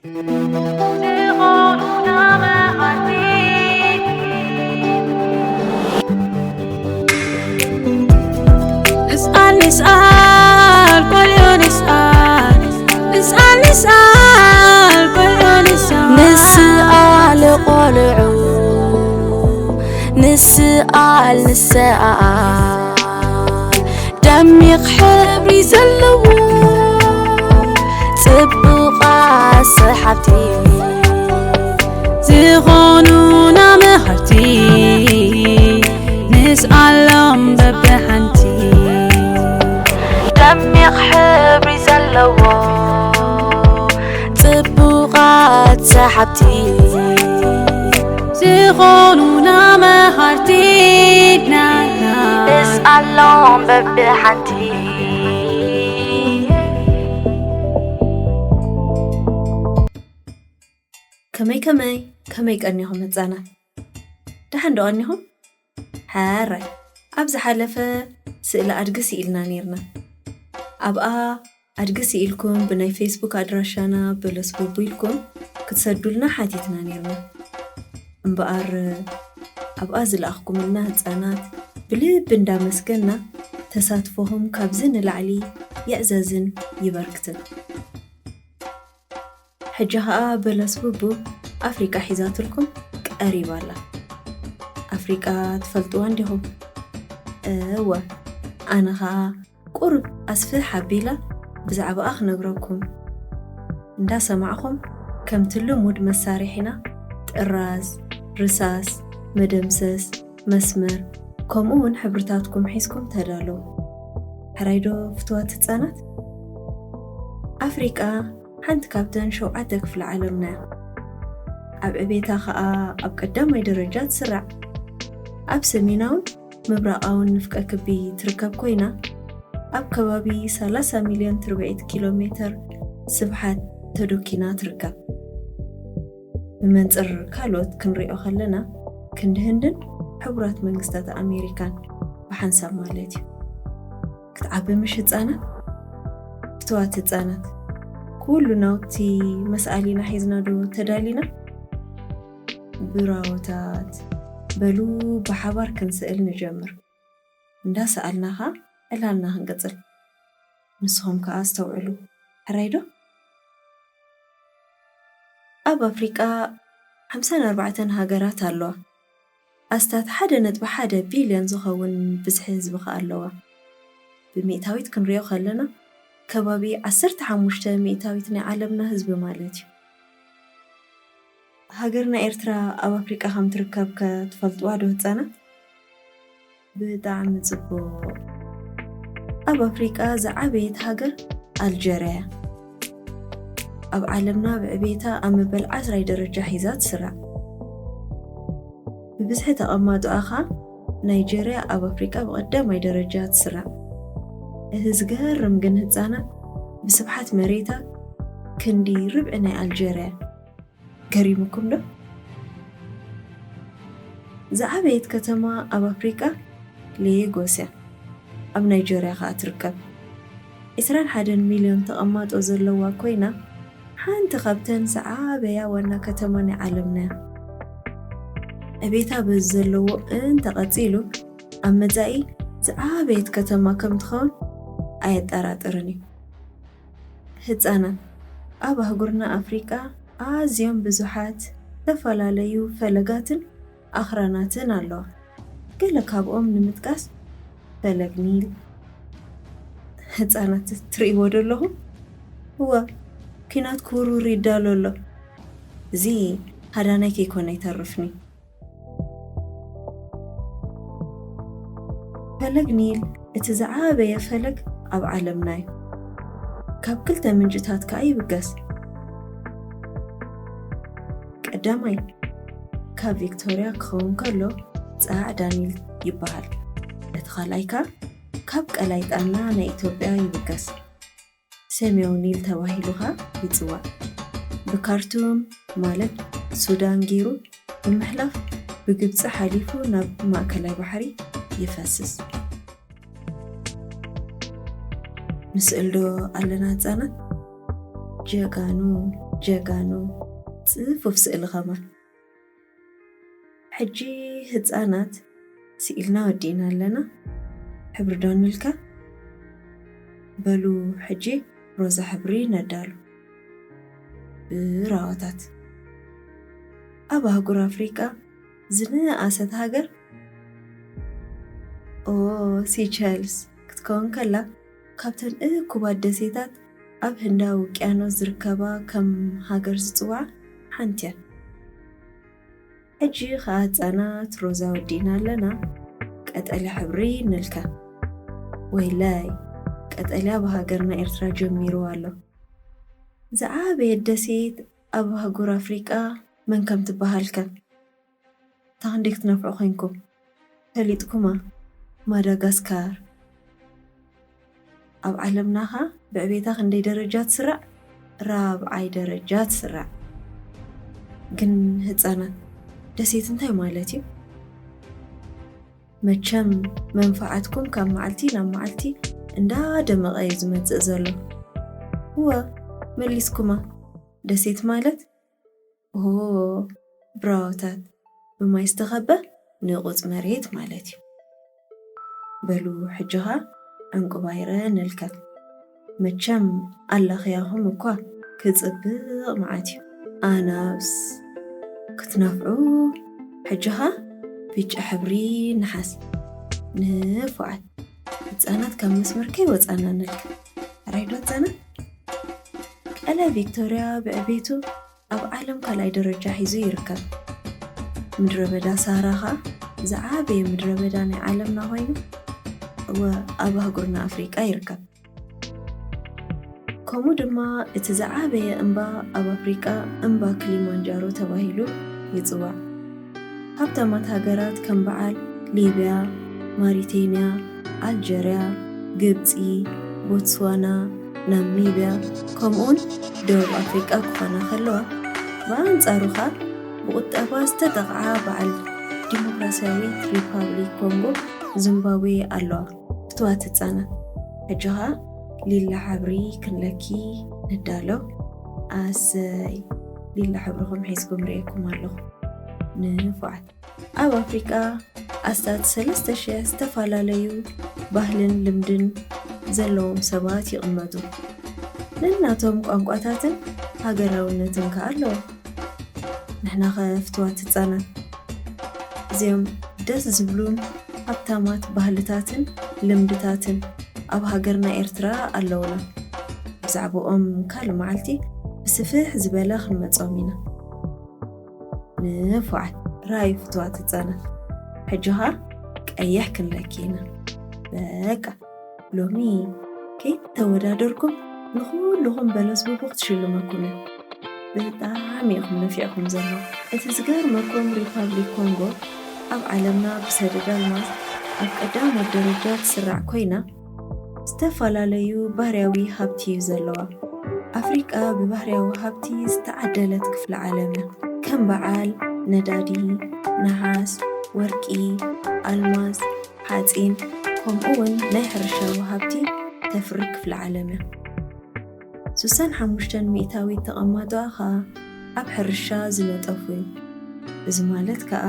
ዝኾኑና መሃርቲ። ንስኣል ንስኣል ቆልዑ ንስኣል፣ ንስኣል ንስኣል ቆልዑ ንስኣል። ንስኣል ቆልዑ፣ ንስኣል ንስኣል። ደሚቕ ሕብሪ ዘለዎ ጽቡቓት ሰሓብቲ ዝኾኑና መሃርቲ፣ ንስኣሎም በብሓንቲ። ደሚቕ ሕብሪ ዘለዎ ጽቡቓት ሰሓብቲ ዝኾኑና መሃርቲ ናትና፣ ንስኣሎም በብሓንቲ። ከመይ ከመይ፣ ከመይ ቀኒኹም ህጻናት? ደሓን ዶ ቀኒኹም? ሕራይ፣ ኣብ ዝሓለፈ ስእሊ ኣድጊ ስኢልና ኔርና። ኣብኣ ኣድጊ ስኢልኩም ብናይ ፌስቡክ ኣድራሻና በለስ ቡቡ ኢልኩም ክትሰዱልና ሓቲትና ኔርና። እምበኣር ኣብኣ ዝለኣኽኩምልና ህጻናት ብልቢ እንዳመስገንና፣ ተሳትፎኹም ካብዚ ንላዕሊ ይዕዘዝን ይበርክትን። ሕጂ ኸኣ በለስ ቡቡ ኣፍሪቃ ሒዛትልኩም ቀሪባ ኣላ። ኣፍሪቃ ትፈልጥዋ እንዲኹም? እወ፣ ኣነ ኸኣ ቁሩብ ኣስፍሕ ኣቢላ ብዛዕባኣ ክነግረኩም። እንዳሰማዕኹም ከምቲ ልሙድ መሳርሒና ጥራዝ፣ ርሳስ፣ መደምሰስ፣ መስመር፣ ከምኡ እውን ሕብርታትኩም ሒዝኩም ተዳለዉ። ሕራይ ዶ ፍትዋት ህጻናት? ኣፍሪቃ ሓንቲ ካብተን ሸውዓተ ክፍለ ዓለምና እያ። ኣብ ዕቤታ ኸኣ ኣብ ቀዳማይ ደረጃ ትስራዕ። ኣብ ሰሜናውን ምብራቓውን ንፍቀ ክቢ ትርከብ ኮይና፣ ኣብ ከባቢ ሰላሳ ሚልዮን ትርብዒት ኪሎ ሜተር ስፍሓት ተዶኪና ትርከብ። ብመንጽር ካልኦት ክንሪኦ ከለና፣ ክንዲ ህንድን ሕቡራት መንግስታት ኣሜሪካን ብሓንሳብ ማለት እዩ። ክትዓቢ ምሽ ህጻናት? ፍትዋት ህጻናት፣ ኩሉ ናውቲ መስኣሊና ሒዝና ዶ ተዳሊና? ብራዎታት፣ በሉ ብሓባር ክንስእል ንጀምር። እንዳሰኣልና ኸኣ ዕላልና ክንቅጽል። ንስኹም ከኣ ኣስተውዕሉ። ሕራይ ዶ? ኣብ ኣፍሪቃ ሓምሳን ኣርባዕተን ሃገራት ኣለዋ። ኣስታት ሓደ ነጥቢ ሓደ ቢልዮን ዝኸውን ብዝሒ ህዝቢ ከኣ ኣለዋ። ብሚእታዊት ክንሪኦ ከለና፣ ከባቢ ዓሰርተ ሓሙሽተ ሚእታዊት ናይ ዓለምና ህዝቢ ማለት እዩ። ሃገርና ኤርትራ ኣብ ኣፍሪቃ ከም ትርከብ ከ ትፈልጥዋ ዶ ህጻናት? ብጣዕሚ ጽቡቕ። ኣብ ኣፍሪቃ ዝዓበየት ሃገር ኣልጀርያ እያ። ኣብ ዓለምና ብዕቤታ ኣብ መበል ዓስራይ ደረጃ ሒዛ ትስራዕ። ብብዝሒ ተቐማጦኣ ኸኣ ናይጀርያ ኣብ ኣፍሪቃ ብቐዳማይ ደረጃ ትስራዕ። እቲ ዝገርም ግን ህጻናት ብስፍሓት መሬታ ክንዲ ርብዒ ናይ ኣልጀርያ። ገሪሙኩም ዶ? ዝዓበየት ከተማ ኣብ ኣፍሪቃ ሌጎስ እያ። ኣብ ናይጀርያ ኸኣ ትርከብ። ዕስራን ሓደን ሚልዮን ተቐማጦ ዘለዋ ኮይና፣ ሓንቲ ካብተን ዝዓበያ ዋና ከተማ ናይ ዓለምና እያ። ዕቤታ በዚ ዘለዎ እንተቐጺሉ፣ ኣብ መጻኢ ዝዓበየት ከተማ ከም ትኸውን ኣየጠራጥርን እዩ። ህጻናት፣ ኣብ ኣህጉርና ኣፍሪቃ ኣዝዮም ብዙሓት ዝተፈላለዩ ፈለጋትን ኣኽራናትን ኣለዋ። ገለ ካብኦም ንምጥቃስ ፈለግ ኒል። ህጻናት፣ ትርእይዎ ዶ ኣለኹም? እወ፣ ኲናት ክውርውር ይዳሎ ኣሎ። እዚ ሃዳናይ ከይኮነ ይተርፍኒ። ፈለግ ኒል እቲ ዝዓበየ ፈለግ ኣብ ዓለምና እዩ። ካብ ክልተ ምንጭታት ከኣ ይብገስ። ቀዳማይ ካብ ቪክቶርያ ክኸውን ከሎ ጻዕዳ ኒል ይበሃል። እቲ ካልኣይ ከኣ ካብ ቀላይ ጣና ናይ ኢትዮጵያ ይብገስ። ሰማያዊ ኒል ተባሂሉ ኸኣ ይጽዋዕ። ብካርቱም ማለት ሱዳን ገይሩ ብምሕላፍ ብግብጺ ሓሊፉ ናብ ማእከላይ ባሕሪ ይፈስስ። ንስእል ዶ ኣለና ህጻናት? ጀጋኑ ጀጋኑ፣ ጽፉፍ ስእሊ ከማን። ሕጂ ህጻናት ስኢልና ወዲእና ኣለና። ሕብሪ ዶ ንልካ? በሉ ሕጂ ሮዛ ሕብሪ ነዳሉ። ብራዋታት። ኣብ ኣህጉር ኣፍሪቃ ዝነኣሰት ሃገር? ኦ፣ ሲቸልስ ክትከውን ከላ፣ ካብተን እኩባት ደሴታት ኣብ ህንዳዊ ውቅያኖስ ዝርከባ ከም ሃገር ዝጽውዓ ሓንቲ እያ። ሕጂ ኸኣ ህጻናት ሮዛ ወዲእና ኣለና፣ ቀጠልያ ሕብሪ ንልካ። ወይላይ፣ ቀጠልያ ብሃገርና ኤርትራ ጀሚሩ ኣሎ። ዝዓበየት ደሴት ኣብ ኣህጉር ኣፍሪቃ መን ከም ትበሃል ከ? እታ ክንደይ ክትነፍዑ ኮንኩም? ፈሊጥኩማ? ማዳጋስካር። ኣብ ዓለምናኻ ብዕቤታ ክንደይ ደረጃ ትስራዕ? ራብዓይ ደረጃ ትስራዕ። ግን ህጻናት፣ ደሴት እንታይ ማለት እዩ? መቸም መንፈዓትኩም ካብ መዓልቲ ናብ መዓልቲ እንዳደመቐ እዩ ዝመጽእ ዘሎ። እወ፣ መሊስኩማ። ደሴት ማለት፣ ኦ፣ ብራዎታት፣ ብማይ ዝተኸበ ንቑጽ መሬት ማለት እዩ። በሉ ሕጂ ኸኣ ዕንቁባይረ ንልከት። መቸም ኣለኽያኹም እኳ ክጽብቕ መዓት እዩ። ኣናብስ ክትነፍዑ፣ ሕጂ ኸኣ ብጫ ሕብሪ ንሓስ። ንፉዓት ህጻናት፣ ካብ መስመር ከይወጻና ንልከት። ራይዶ ህጻናት፣ ቀለ ቪክቶርያ ብዕቤቱ ኣብ ዓለም ካልኣይ ደረጃ ሒዙ ይርከብ። ምድረ በዳ ሳህራ ኸኣ ዝዓበየ ምድረ በዳ ናይ ዓለምና ኮይኑ፣ እወ፣ ኣብ ኣህጉርና ኣፍሪቃ ይርከብ። ከምኡ ድማ እቲ ዝዓበየ እምባ ኣብ ኣፍሪቃ እምባ ክሊማንጃሮ ተባሂሉ ይጽዋዕ። ሃብታማት ሃገራት ከም በዓል ሊብያ፣ ማሪቴንያ፣ ኣልጀርያ፣ ግብጺ፣ ቦትስዋና፣ ናሚብያ፣ ከምኡውን ደቡብ ኣፍሪቃ ክኾና ከለዋ፣ ብኣንጻሩ ኸኣ ብቁጠባ ዝተጠቕዓ በዓል ዲሞክራሲያዊት ሪፓብሊክ ኮንጎ፣ ዚምባብዌ ኣለዋ። ፍትዋት ህጻናት፣ ሕጂ ኸኣ ሊላ ሕብሪ ክንለኪ ንዳሎ። ኣሰይ፣ ሊላ ሕብርኹም ሒዝኩም ርእየኩም ኣለኹ። ንፉዓት። ኣብ ኣፍሪቃ ኣስታት ሰለስተ ሽሕ ዝተፈላለዩ ባህልን ልምድን ዘለዎም ሰባት ይቕመጡ። ነናቶም ቋንቋታትን ሃገራውነትን ከኣ ኣለዎም። ንሕናኸ ፍትዋት ህጻናት፣ እዚኦም ደስ ዝብሉን ሃብታማት ባህልታትን ልምድታትን ኣብ ሃገርና ኤርትራ ኣለውና። ብዛዕባኦም ካልእ መዓልቲ ብስፍሕ ዝበለ ክንመጾም ኢና። ንፉዓት ራእይ ፍትዋት ህጻናት። ሕጂ ኸኣ ቀይሕ ክንለኪ ኢና። በቃ ሎሚ ከይተወዳደርኩም ንኹልኹም በለስ ቡቡ ክትሽልመኩም እያ። ብጣዕሚ ኢኹም ነፊዕኩም ዘለኹም። እቲ ዝገርመኩም ሪፓብሊክ ኮንጎ ኣብ ዓለምና ብሰደድ ኣልማዝ ኣብ ቀዳሞት ደረጃ ትስራዕ ኮይና፣ ዝተፈላለዩ ባህርያዊ ሃብቲ እዩ ዘለዋ። ኣፍሪቃ ብባህርያዊ ሃብቲ ዝተዓደለት ክፍለ ዓለም እያ። ከም በዓል ነዳዲ፣ ነሓስ፣ ወርቂ፣ ኣልማዝ፣ ሓጺን፣ ከምኡ እውን ናይ ሕርሻዊ ሃብቲ ተፍሪ ክፍለ ዓለም እያ። ስሳን ሓሙሽተን ሚእታዊት ተቐማጦኣ ኸኣ ኣብ ሕርሻ ዝነጠፉ እዩ። እዚ ማለት ከኣ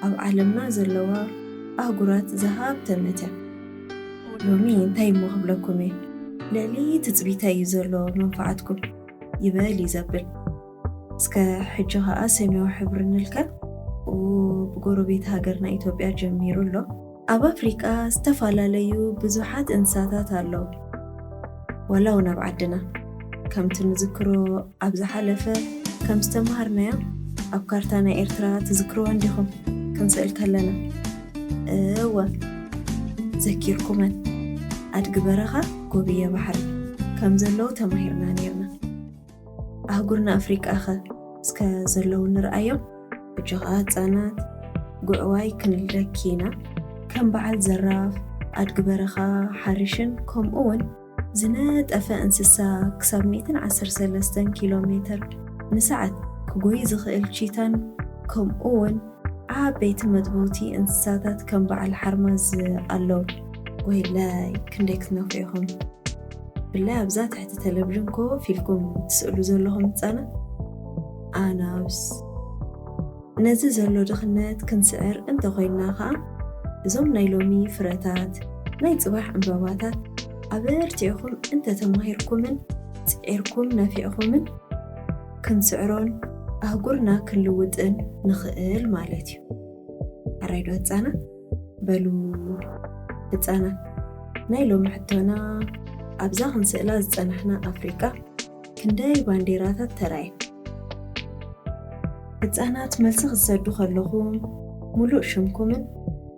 ኣብ ዓለምና ዘለዋ ኣህጉራት ዝሃብተመት እያ። ሎሚ እንታይ እሞ ክብለኩም እየ? ልዕሊ ትጽቢተይ እዩ ዘሎ መንፈዓትኩም። ይበል እዩ ዘብል። እስከ ሕጂ ኸኣ ሰማያዊ ሕብሪ ንልከ። ኡ፣ ብጎረቤት ሃገርና ኢትዮጵያ ጀሚሩ ኣሎ። ኣብ ኣፍሪቃ ዝተፈላለዩ ብዙሓት እንስሳታት ኣለዉ። ዋላ እውን ኣብ ዓድና፣ ከምቲ ንዝክሮ ኣብ ዝሓለፈ ከም ዝተምሃርናዮ ኣብ ካርታ ናይ ኤርትራ ትዝክርዋ እንዲኹም ክንስእል ከለና። እወ፣ ዘኪርኩመን። ኣድጊ በረኻ፣ ጎብየ ባሕሪ ከም ዘለዉ ተማሂርና ነይርና። ኣህጉርና ኣፍሪቃኸ እስከ ዘለዉ ንርኣዮም። ሕጂ ኸኣ ህጻናት ጉዕዋይ ክንልደኪ ኢና። ከም በዓል ዘራፍ፣ ኣድጊ በረኻ፣ ሓሪሽን ከምኡ እውን ዝነጠፈ እንስሳ ክሳብ ሚእትን ዓሰርተ ሰለስተን ኪሎ ሜትር ንሰዓት ክጎይ ዝኽእል ቺታን ከምኡ እውን ዓበይቲ መጥበውቲ እንስሳታት ከም በዓል ሓርማዝ ኣለዉ። ወይላይ ክንደይ ክትነፍዑ ኢኹም። ብላይ ኣብዛ ትሕቲ ቴሌቪዥን ኮፍ ኢልኩም ትስእሉ ዘለኹም ህጻናት ኣናብስ። ነዚ ዘሎ ድኽነት ክንስዕር እንተኾይንና ኸኣ፣ እዞም ናይ ሎሚ ፍረታት፣ ናይ ጽባሕ ዕምባባታት ኣበርቲዕኹም እንተተማሂርኩምን ጽዒርኩም ነፊዕኹምን፣ ክንስዕሮን ኣህጉርና ክንልውጥን ንኽእል ማለት እዩ። ሕራይ ዶ ህጻናት? በሉ ህጻናት፣ ናይ ሎሚ ሕቶና፣ ኣብዛ ክንስእላ ዝጸናሕና ኣፍሪቃ ክንደይ ባንዴራታት ተራእየን? ህጻናት፣ መልሲ ክትሰዱ ከለኹም፣ ሙሉእ ሽምኩምን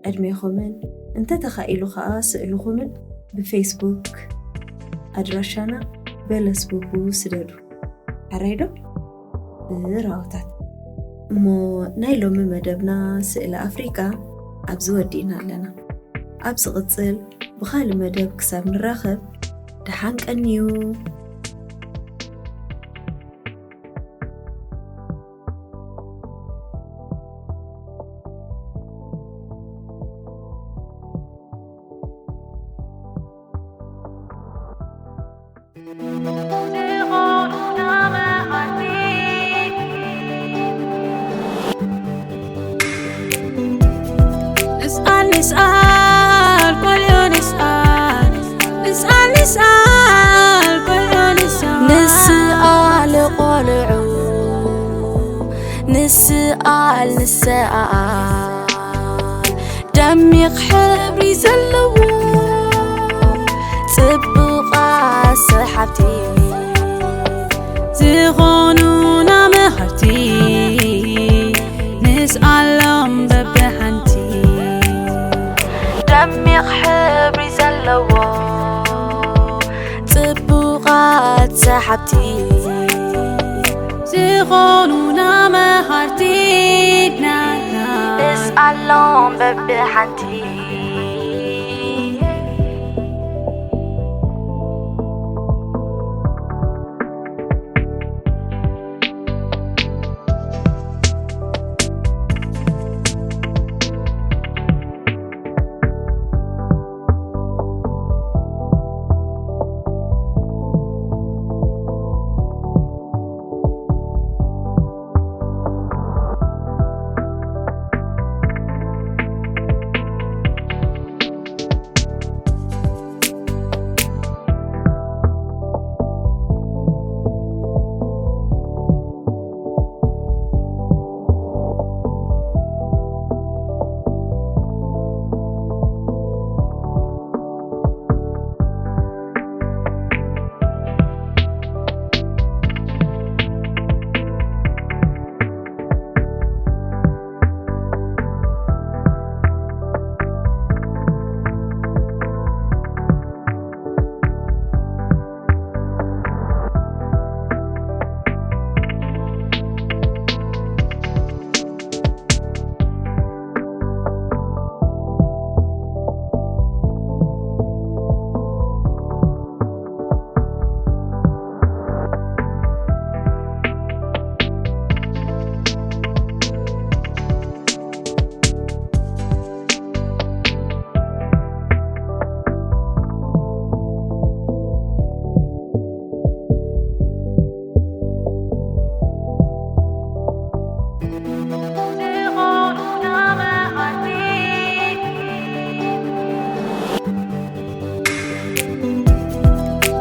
ዕድሜኹምን፣ እንተ ተኻኢሉ ኸኣ ስእልኹምን ብፌስቡክ ኣድራሻና በለስ ቡቡ ስደዱ። ሕራይ ዶ? ብራውታት። እሞ ናይ ሎሚ መደብና ስእሊ ኣፍሪቃ ኣብዚ ወዲእና ኣለና። ኣብ ዝቕጽል ብኻልእ መደብ ክሳብ ንራኸብ፣ ደሓን ቀንዩ። ንስኣል ንስኣል ቆልዑ ንስኣል፣ ንስኣል ንስኣል ቆልዑ ንስኣል። ንስኣል ቆልዑ፣ ንስኣል ንስኣል። ደሚቕ ሕብሪ ዘለዎ ጽቡቓት ሰሓብቲ ዝኾኑና መሃርቲ፣ ንስኣሎም በብሓንቲ። ደሚቕ ሕብሪ ዘለዎ ጽቡቓት ሰሓብቲ ዝኾኑና መሃርቲና፣ ንስኣሎም በብሓንቲ።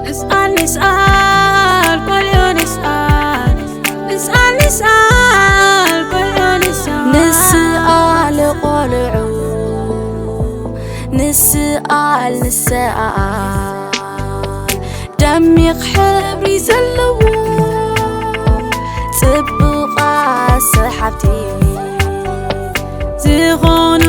ንስኣል ንስኣል ቆልዑ ንስኣል፣ ንስኣል ንስኣል ቆልዑ ንስኣል። ንስኣል ቆልዑ፣ ንስኣል ንስኣል። ደሚቕ ሕብሪ ዘለዎ ጽቡቓት ሰሓብቲ ዝኾኑ